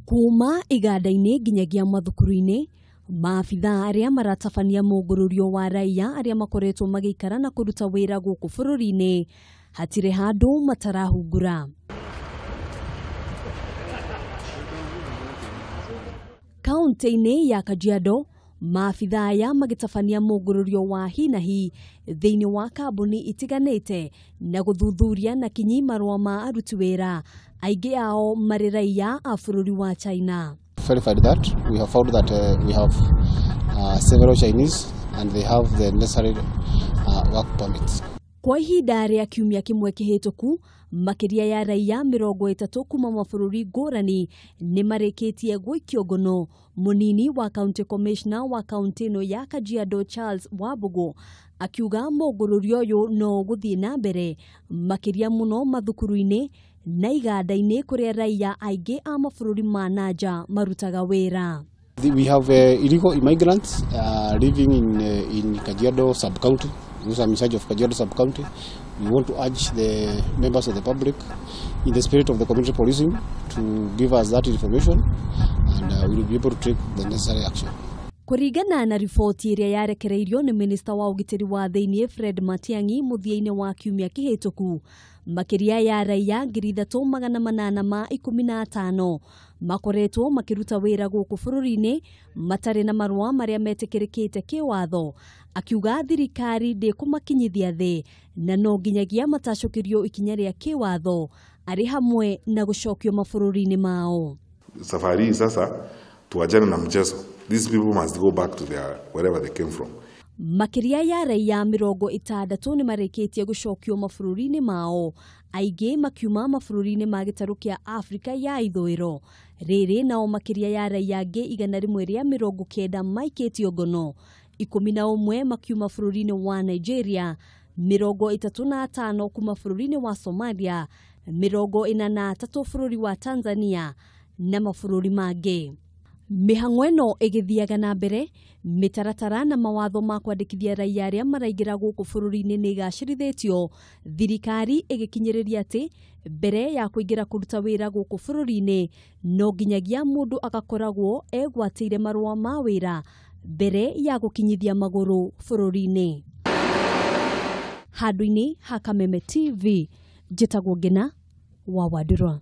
Kuma iganda-inĩ nginyagia mathukuru-inĩ, maabithaa arĩa maratabania mũngũrũrio wa raiya arĩa makoretwo magĩikara na kũruta wĩra gũkũ bũrũri-inĩ hatirĩ handũ matarahungura. Kaunti-inĩ ya Kajiado, maabithaa aya magĩtabania mũngũrũrio wa hi na hi thĩinĩ wa kambuni itiganĩte na gũthuthuria na kinyi marũa ma aruti wĩra, aingĩ ao marĩ raiya a bũrũri wa China. Verified that we have found that we have several Chinese and they have the necessary work permits. Kwa ihinda rĩa kiumia kĩmwe kĩhĩtũku, makĩria ya raiya 30 kuma mabũrũri ngũrani nĩ marĩkĩtie gũikio ngono. Mũnini wa county commissioner wa kaunti ĩno ya Kajiado Charles Wambugu akiuga mũngũrũrio ũyũ no ũgũthiĩ na mbere makĩria mũno mathukuru-inĩ na iganda-inĩ kũrĩa raiya aingĩ a mabũrũri ma na nja marutaga wĩra. We have illegal immigrants living in Kajiado sub-county. Because I'm in charge of Kajiado sub-county. We want to urge the members of the public, in the spirit of the community policing, to give us that information, and we will be able to take the necessary action. Kũringana na riboti ĩrĩa yarekereirio nĩ minista wa ũgitĩri wa thĩinĩ Fred Matiang'i mũthia-inĩ wa kiumia kĩhĩtũku, makĩria ya raiya 3815 makoretwo makĩruta wĩra gũkũ bũrũri-inĩ matarĩ na marũa marĩa metĩkĩrĩkĩte kĩwatho. Akiuga thirikari ndĩkũmakinyithia thĩ na no nginyagia matacũkĩrio ikinya rĩa kĩwatho arĩ hamwe na gũcokio mabũrũri-inĩ mao. Safari hii sasa tuachane na mchezo. These people must go back to their wherever they came from. Makĩria ya raiya 60 nĩ marĩkĩtie gũcokio mabũrũri-inĩ mao, aingĩ makiuma mabũrũri-inĩ ma gĩtarũ kĩa Afrika ya ithũĩro. Rĩrĩ nao makĩria ya raiya angĩ 190 maikĩtio ngono, 11 makiuma bũrũri-inĩ wa Nigeria, 35 kuma bũrũri-inĩ wa Somalia, 43 bũrũri wa Tanzania na mabũrũri mangĩ. Mĩhang'o ĩno ĩgĩthiaga na mbere, mĩtaratara na mawatho ma kwandĩkithia raiya arĩa maraingĩra gũkũ bũrũri-inĩ nĩ ĩgacĩrithĩtio, thirikari ĩgĩkinyĩrĩria atĩ mbere ya kũingĩra kũruta wĩra gũkũ bũrũri-inĩ no nginyagia mũndũ agakoragwo egwatĩire marũa ma wĩra mbere ya gũkinyithia magũrũ bũrũri-inĩ. Handũ-inĩ ha Kameme TV, njĩtagwo Ngina wa Wandũrwa.